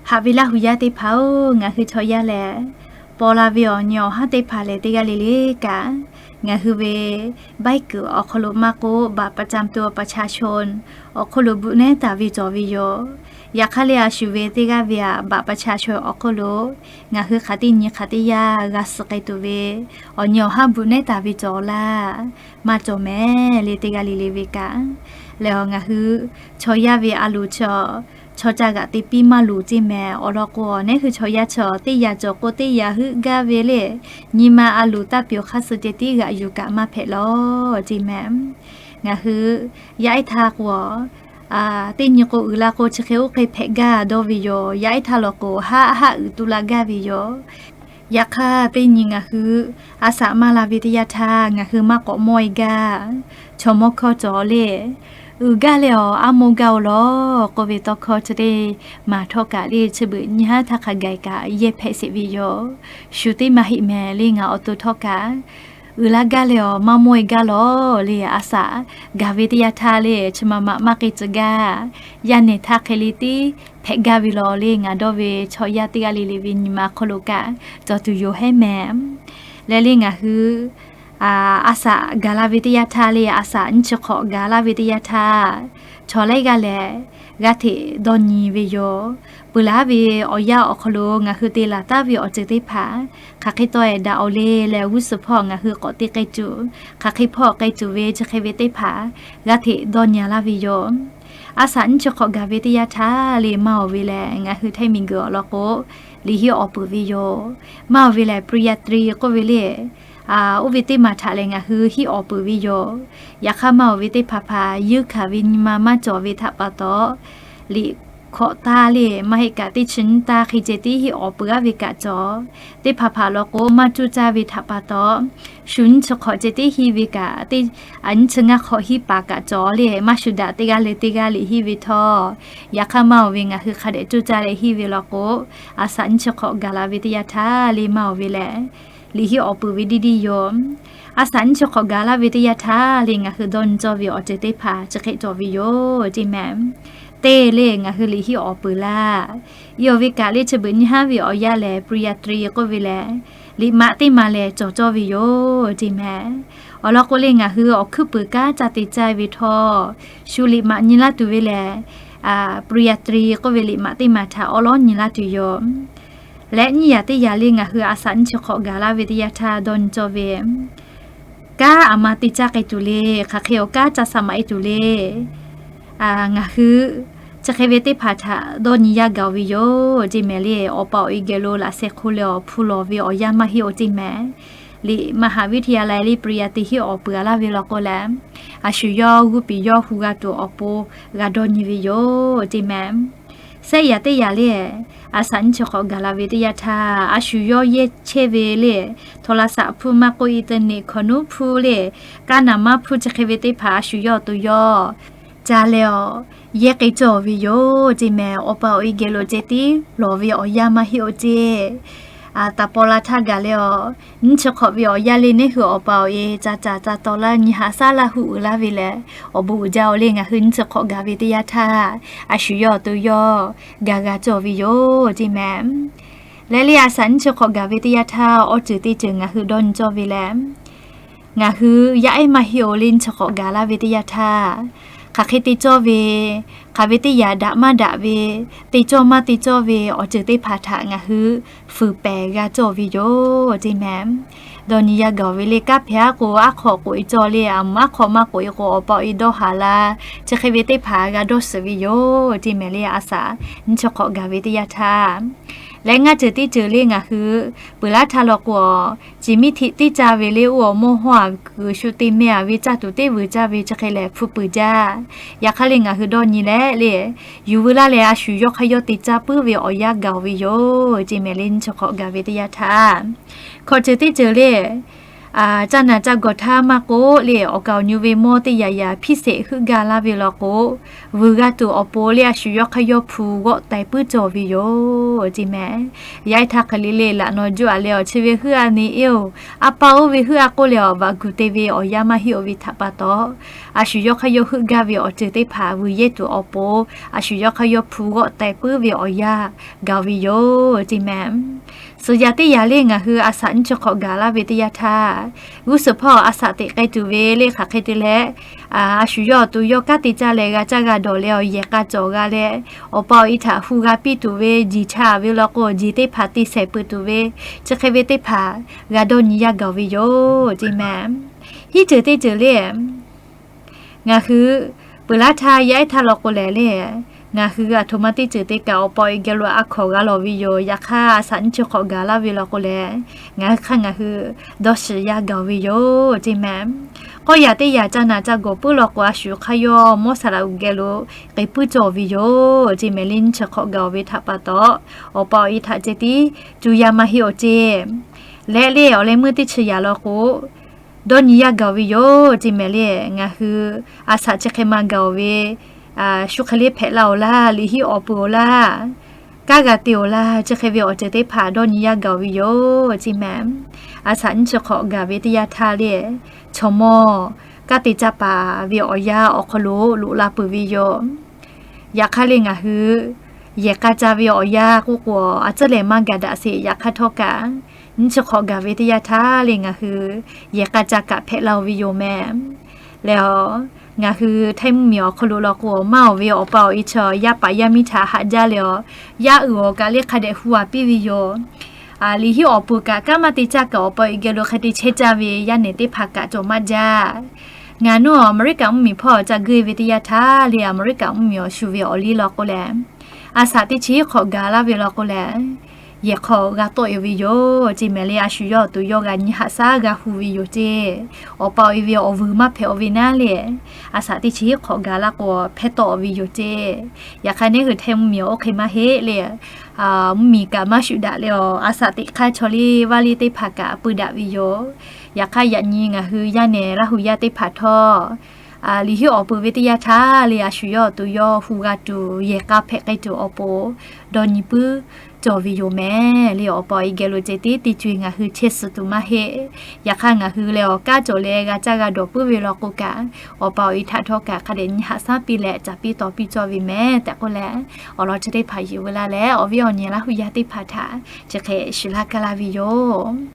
Haꞈ ve Laˇ hu yaˇ teˇ hpaˍ-oˬ, ngaˬ hui chaw yaˇ lehˬ, paw la ve awˬ nyi awˬ haˉ teˇ hpaˍ lehˬ teˇ g'aˇ le le kaꞈ, ngaˬ hui ve ใบเกิด awˬ hk'aw lo maˇ k'oˆ บัตรประจำตัวประชาชน awˬ hk'oˆ lo bvuhꞈ nehˉ taˍ ve cawˬ ve yoˬ. Yaꞈ hk'aˇ le a shu ve teˇ g'aˇ ve aꞈ บัตรประชาชน awˬ hk'oˆ lo ngaˬ hui hk'aˬ teˇ nyi hk'aˬ teˇ yanˇ g'a suh k'ai tuˬ ve awˬ nyi awˬ haˉ bvuhꞈ nehˉ taˍ ve cawˬ laˇ, maˇ cawˬ mehˍ le teˇ g'aˇ le le ve kaꞈ. Lehˬ, ngaˬ hui chaw yaˇ ve a loˍ chi, chaw ca g'aꞈ te piˇ maˇ loˍ ceˇ mehˍ. Awˬ lawn k'o, awˬ nehˉ hui chaw yaˇ chi teˇ yanˇ cawˬ k'o teˇ yanˇ heuˆ gaˇ ve le, nyi ma a loˍ taˇ pyawˬ hk'aˇ suh ceh tiˉ g'aꞈ yuˬ kaꞈ maˇ hpehꞈ lawˬ ceˇ mehˍ. Ngaˬ hui yaˇ ehˉ htaˇ k'o, teˇ nyi k'o uiˍ la k'o chi hk'e oˇ hk'e hpehꞈ gaˇ dawˇ ve yoˬ. Yaˇ ehˉ htaˇ lawˬ k'o, haˆ haˆ uiˍ tu la gaˇ ve yoˬ. Yaꞈ hk'aˇ, teˇ nyi ngaˬ hui a shaꞈ maˇ la ve teˇ yanˇ htaˇ, ngaˬ hui maˇ k'awꞈ mawˇ e gaˇ. Chaw mawˇ hkawˇ cawˬ le, uiˍ gaˇ leh awˬ aˉ mawˇ gaˇ-oˬ lawˬ k'oˆ ve tawˇ hkawˇ chi teˇ maˬ htawˇ kaꞈ le, chi beuꞈ nyi haˉ htaˇ hk'a gaˬ kaꞈ yehˇ hpehꞈ sheˍ ve yoˬ. Shu teˇ maˬ heˆ mehˍ le ngaˬ awˬ to htawˇ kaꞈ, uiˍ la gaˇ leh awˬ maˇ mawˇ e gaˇ lawˬ le, a shaꞈ gaˬ ve teˇ yanˇ htaˇ le, chi ma ma maˇ k'e tcuh gaˇ. Yaˇ nehˬ htaˇ hk'e le tiˉ hpehꞈ gaˇ ve lawˬ le, ngaˬ dawˇ ve chaw yaˇ teˇ g'aˇ le le ve nyi ma hk'aw lo kaꞈ cawˬ tuˬ yoˬ hehˉ mehˍ. Leh le ngaˬ hui a shaꞈ gaˬ la ve teˇ yanˇ htaˇ le, a shaꞈ nyiˇ chi hk'awꞈ gaˬ laˇ ve teˇ yanˇ htaˇ, chaw laiˉ g'aˇ lehˬ g'aˇ hteꞈ dawˇ nyi ve yoˬ. Peuˬ laˬ ve awˬ yanˇ awˬ hk'aw lo ngaˬ hui te laˬ taˍ ve awˬ ceuˬ teˇ hpaˍ hk'aˬ hk'e tawˆ e daꞈ-oˬ le, leh g'uˇ suhˍ hpawˇ ngaˬ hui k'awꞈ te k'ai tuˬ, hk'aˬ hk'e hpawˇ k'ai tuˬ ve chi hk'e ve teˇ hpaˍ g'aˇ hteꞈ dawˇ nyi laˇ ve yoˬ. A shaꞈ nyiˇ chi hk'awꞈ gaˬ ve teˇ yanˇ htaˇ le maˇ oˬ ve lehˬ, ngaˬ hui htaiˇ miˬguiˬ awˬ lawn k'o, liꞈ hiˆ awˬ peuˬ ve yoˬ. Maˇ oˬ ve lehˬ, ปริญญาตรี k'oˆ ve le, oˇ ve teˇ maˬ htaꞈ lehˬ ngaˬ hui hiˆ awˬ peuˬ ve yoˬ. Yaꞈ hk'aˇ maˇ oˬ ve teˇ hpaˍ hpaˍ yeunˇ hkanˍ ve nyi ma maˇ cawˬ ve htaꞈ pa taw, liꞈ hkawꞈ taˇ le maˇ heˆ kaꞈ teˇ chi nyiˇ taˇ hk'e ceh tiˉ hiˆ awˬ peuˬ aˉ ve kaꞈ cawˬ. Teˇ hpaˍ hpaˍ lawn k'o maˇ cuˇ caˇ ve htaꞈ pa taw, shu nyiˇ chi hk'awꞈ ceh tiˉ hiˆ ve kaꞈ, a nyiˇ chi ngaˇ hk'awꞈ hiˆ paˍ kaꞈ cawˬ le, maˇ shu daꞈ teˇ g'aˇ le teˇ g'aˇ liꞈ hiˆ ve htawˇ. Yaꞈ hk'aˇ maˇ oˬ ve ngaˬ hui hk'a dehꞈ cuˇ caˇ leh hiˆ ve lawn k'o, a shaꞈ nyiˇ chi hk'awꞈ gaˬ la ve teˇ yanˇ htaˇ le maˇ oˬ ve lehˬ, liꞈ hiˆ awˬ peuˬ ve diˇ diˇ yoˬ. A shaꞈ nyiˇ chi hk'awꞈ gaˬ laˇ ve teˇ yanˇ htaˇ le ngaˬ hui dawˇ nyi cawˇ ve awˬ ceuˬ teˇ hpaˍ chi hk'e cawˬ ve yoˬ ceˇ mehˍ. Teˇ le ngaˬ hui liꞈ hiˆ awˬ peuˬ laˇ. Yaꞈ oˬ ve kaꞈ le chi beuꞈ nyi haˉ ve awˬ yanˇ lehˬ ปริญญาตรี k'oˆ ve lehˬ, liꞈ maꞈ teˇ maˬ lehˬ cawˬ cawˇ ve yoˬ ceˇ mehˍ. Awˬ lawn k'o le ngaˬ hui awˬ hkuiˉ puiˍ kanˉ ca te caˇ ve htawˇ, shu liꞈ maꞈ nyi laˇ tuˬ ve lehˬ, ปริญญาตรี k'oˆ ve liꞈ maꞈ teˇ maˬ htaꞈ awˉ lawˉ nyi laˇ tuˬ yoˬ. Leh nyiˇ yaꞈ teˇ yaꞈ le ngaˬ hui a shaꞈ nyiˇ chi hk'awꞈ gaˬ laˇ ve teˇ yanˇ htaˇ dawˇ nyi cawˇ ve, kanˉ aˬ ma te caˇ k'ai tuˬ le, hk'aˬ hk'e awˬ kanˉ ca sha maꞈ e tuˬ le, ngaˬ hui chi hk'e ve teˇ hpaˍ htaꞈ dawˇ nyi yaˇ gaˬ-oˬ ve yoˬ ceˇ mehˍ le. Awˬ pa awˬ e geh lo laꞈ sheh hk'oˆ leh awˬ hpu lawˬ ve awˬ yanˇ maˇ heˆ-oˬ ceˇ mehˍ. Liꞈ maꞈ haꞈ viˉ hti ya la le ปริญญาตรี hiˆ awˬ peuˬ a laˇ ve lawn k'o lehˬ, a shu yawˇ g'uˇ piˍ yawˇ hu g'a tuˬ awˬ pon g'a dawˇ nyi ve yoˬ ceˇ mehˍ. Shehˆ yaꞈ teˇ yaꞈ le, a shaꞈ nyiˇ chi hk'awꞈ gaˬ la ve teˇ yanˇ htaˇ, a shu yawˇ yehˇ chehˇ ve le, โทรศัพท์ hpu maˇ k'oˆ อินเทอร์เน็ต hkawꞈ nuˉ hpu le, kaˇ naˍ maˇ hpu chi hk'e ve teˇ hpaˍ a shu yawˇ awˬ to yawˇ ca leh awˬ yehˇ k'ai cawˇ ve yoˬ ceˇ mehˍ. Awˬ pa awˬ e geh lo ceh tiˉ lawˬ ve awˬ yanˇ maˇ heˆ-oˬ ceˇ. Taˍ paw la htaˇ gaˬ leh awˬ nyiˇ chi hk'awꞈ ve awˬ yanˇ le neˉ hui awˬ pa awˬ e ca caˍ ca taw laˇ nyi haꞈ shaˉ laˇ hu uiˍ laˇ ve lehˬ, awˬ bon uiˍ jaˇ-oˬ le ngaˬ hui nyiˇ chi hk'awꞈ gaˬ ve teˇ yanˇ htaˇ, a shu yawˇ awˬ to yawˇ gaˬ g'a cawˇ ve yoˬ ceˇ mehˍ. Leh le a shaꞈ nyiˇ chi hk'awꞈ gaˬ ve teˇ yanˇ htaˇ awˬ ceuˬ teˇ ceuˬ ngaˬ hui dawˇ nyi cawˇ ve lehˬ, ngaˬ hui yaˇ ehˉ maˇ heˆ-oˬ le nyiˇ chi hk'awꞈ gaˬ laˇ ve teˇ yanˇ htaˇ, hk'aˬ hk'e te cawˇ ve, hk'aˬ ve teˇ yaꞈ daꞈ maˇ daꞈ ve, te cawˇ maˇ te cawˇ ve awˬ ceuˬ teˇ hpaˍ htaꞈ ngaˬ hui fuiˍ pehˍ g'a cawˇ ve yoˬ ceˇ mehˍ. Dawˇ nyi yaˇ gaˬ ve le kanˉ hpehꞈ aˉ k'o aˉ hk'awꞈ k'oꞈ e cawˇ le, aˬ mvuh aˉ hk'awꞈ maˇ k'oꞈ e k'o awˬ pa awˬ e dawˇ haˍ la, chi hk'e ve teˇ hpaˍ g'a dawˇ suhˍ ve yoˬ ceˇ mehˍ le a shaꞈ nyiˇ chi hk'awꞈ gaˬ ve teˇ yanˇ htaˇ. Leh ngaˇ ceuˬ teˇ ceuˬ le ngaˬ hui peuˬ laˇ htaˇ lawn k'o, ciˬ miˇ htiꞈ teˇ caˇ ve le oˇ awˬ mawˇ hawˇ a kuiˬ shu te meh a ve caˇ tuˬ teˇ vuiˬ caˇ ve chi hk'e lehˬ hpu peuˬ jaˇ. Yaꞈ hk'aˇ le ngaˬ hui dawˇ nyi leh le, yuˬ veu laˇ leh a shu yawˇ hk'aˇ yawˇ te caˇ puiˉ ve awˬ yanˇ gaˬ-oˬ ve yoˬ ceˇ mehˍ le nyiˇ chi hk'awꞈ gaˬ ve teˇ yanˇ htaˇ. Hkawꞈ ceuˬ teˇ ceuˬ le, Caˇ naˬ caˇ gawˬ htaˇ maˇ k'oˆ le, awˬ kaˍ awˬ nyu ve mawˇ teˇ yaꞈ yaꞈ hpiˇ sheˍ heuˆ gaˇ laˇ ve law k'o, vuiˬ g'a tuˬ awˬ pon le a shu yawˇ hk'aˇ yawˇ hpu g'awˆ taiˍ puiˉ cawˬ ve yoˬ ceˇ mehˍ. Yaˇ ehˉ htaˇ hk'e le le laꞈ nawˬ juˇ a leh awˬ chi ve heuˆ a ne eˬ-oˬ, a pa oˇ ve heuˆ a k'oˆ leh awˬ vaꞈ guˬ te ve awˬ yanˇ maˇ heˆ-oˬ ve htaꞈ pa taw, a shu yawˇ hk'aˇ yawˇ heuˆ gaˇ ve awˬ ceuˬ teˇ hpaˍ vuiˬ yehˇ tuˬ awˬ pon, a shu yawˇ hk'aˇ yawˇ hpu g'awˆ taiˍ puiˉ ve awˬ yanˇ gaˬ ve yoˬ ceˇ mehˍ. Suhˍ yaꞈ teˇ yaꞈ le ngaˬ hui a shaꞈ nyiˇ chi hk'awꞈ gaˬ laˇ ve teˇ yanˇ htaˇ, g'uˇ suhˍ hpawˇ a shaꞈ teꞈ k'ai tuˬ ve le hk'aˬ hk'e te leh, a shu yawˇ awˬ to yawˇ kanˉ te caˇ leh g'a caˇ g'a dawˬ leh awˬ yehˬ k'a cawˬ g'a leh, awˬ pa awˬ e htaꞈ hu g'a piˇ tuˬ ve jeˬ htaꞈ ve law k'o, jeˬ teˇ hpaˍ te shehˍ peuˬ tuˬ ve, chi hk'e ve teˇ hpaˍ g'a dawˇ nyi yaˇ gaˬ ve yoˬ ceˇ mehˍ. Hiˉ ceuˬ teˇ ceuˬ le ngaˬ hui peuˬ laˇ htaˇ yaˇ ehˉ htaˇ law k'o lehˬ le, ngaˬ hui aˬ htoꞈ ma teˇ ceuˬ te kaꞈ awˬ pa awˬ e geh lo a hkawˍ g'a lawˬ ve yoˬ. Yaꞈ hk'aˇ a shaꞈ nyiˇ chi hk'awꞈ gaˬ laˇ ve law k'o lehˬ, ngaˬ hui hk'aˇ ngaˬ hui dawˇ shiˍ yaˇ gaˬ ve yoˬ ceˇ mehˍ. K'awˇ yaꞈ teˇ yaꞈ caˇ naˬ caˇ gawˬ puiˉ law k'o, a shu hk'aˇ yawˇ mawˇ saˍ laꞈ uꞈ geh lo k'e puiˉ cawˬ ve yoˬ ceˇ mehˍ le. Nyiˇ chi hk'awꞈ gaˬ ve htaꞈ pa taw, awˬ pa awˬ e htaꞈ ceh tiˉ cuˇ yaˇ maˇ heˆ-oˬ ceˇ. Leh le awˬ leh meuˇ teˇ chi yaꞈ law k'o, dawˇ nyi yaˇ gaˬ ve yoˬ ceˇ mehˍ le. Ngaˬ hui a shaꞈ chi hk'e ma gaˬ-oˬ ve, shu hk'e le hpehꞈ la-oˬ laˇ, liꞈ hiˆ awˬ peuˬ-oˬ laˇ, kanˉ g'a te-oˬ laˇ, chi hk'e ve awˬ ceuˬ teˇ hpaˍ dawˇ nyi yaˇ gaˬ ve yoˬ ceˇ mehˍ. A shaꞈ nyiˇ chi hk'awꞈ gaˬ ve teˇ yanˇ htaˇ le, chaw mawˇ kanˉ te caˇ paˍ ve awˬ yanˇ awˬ hk'aw lo loꞈ la peuˬ ve yoˬ. Yaꞈ hk'aˇ le ngaˬ hui yehˬ k'a ca ve awˬ yanˇ k'oˆ k'o, a tcuhˉ lehˬ maˇ gaˬ daꞈ sheˍ. Yaꞈ hk'aˇ htawˇ kaꞈ, nyiˇ chi hk'awꞈ gaˬ ve teˇ yanˇ htaˇ le ngaˬ hui yehˬ k'a ca kaꞈ hpehꞈ la-oˬ ve yoˬ mehˍ. Leh a, ngaˬ hui htaiˇ mvuhˇmiˬ awˬ hk'aw lo law k'o, maˇ-oˬ ve awˬ pa awˬ e chaw yaˇ paˍ yaˇ miˇ htaꞈ haꞈ jaˇ leh a, yaˇ uiˍ awˬ kaꞈ le hk'a dehꞈ hu a piˇ ve yoˬ. Liꞈ hiˆ awˬ peuˬ kaꞈ kanˉ maˇ te caˇ kaꞈ awˬ pa awˬ e geh lo hk'e te chehˇ caˇ ve yaˇ nehˬ teˇ hpaˍ kaꞈ cawˬ maˇ jaˇ. Ngaˬ nuˇ Aˍmeˍriˆkaꞈ mvuhˇmiˬ hpawˇ ca guˇ ve teˇ yanˇ htaˇ le, Aˍmeˍriˆkaꞈ mvuhˇmiˬ awˬ shu ve awˬ liˇ law k'o lehˬ, a shaꞈ teˇ chi hiˉ hk'awꞈ gaˬ laˇ ve law k'o lehˬ, yehˬ hk'aw g'a tawˆ-e ve yoˬ ceˇ mehˍ le. A shu yawˇ awˬ to yawˇ g'a nyi haꞈ shaˉ g'a hu ve yoˬ ceˇ. Awˬ pa awˬ e ve awˬ vuiˬ maˇ hpehꞈ-oˬ ve naˉ le, a shaꞈ teˇ chi hiˉ hk'awꞈ gaˬ laˇ k'o hpehˇ tawˆ-e ve yoˬ ceˇ. Yaꞈ hk'aˇ neˉ hui htaiˇ mvuhˇmiˬ oˇ hk'e maˇ heˆ le, mvuhˇmiˬ kaꞈ maˇ shuˍ daꞈ leh a, a shaꞈ teꞈ hk'aˇ chaw liˇ vaˇ liˇ teˇ hpaˍ kaꞈ peu daꞈ ve yoˬ. Yaꞈ hk'aˇ yaꞈ nyi ngaˬ hui yaˇ nehˬ Laˇ huˍ yaˇ teˇ hpaˍ htawˇ, liꞈ hiˆ awˬ peuˬ ve teˇ yanˇ htaˇ le a shu yawˇ awˬ to yawˇ hu g'a tuˬ yehˬ k'a hpehꞈ k'ai tuˬ awˬ pon dawˇ nyi puiˉ cawˬ ve yoˬ mehˍ le. Awˬ pa awˬ e geh lo ceh tiˉ teˇ co-e ngaˬ hui chehˇ suh tuˬ maˇ heˆ. Yaꞈ hk'aˇ ngaˬ hui leh awˬ kanˉ cawˬ leh g'a caˇ g'a dawˬ puiˉ ve law k'o kaꞈ, awˬ pa awˬ e htaꞈ htawˇ kaꞈ hk'a dehꞈ nyi haꞈ shaˉ piˇ leh caˍ piˇ taw piˇ cawˇ ve mehˍ tehꞈ k'oˆ leh, awˬ lawn chi teˇ hpaˍ yuˬ veu laˇ leh awˬ viˉ awˬ nyi Laˇ huˍ yaˇ teˇ hpaˍ htaꞈ chi hk'e shuˍ laˇ kaˇ laˇ ve yoˬ.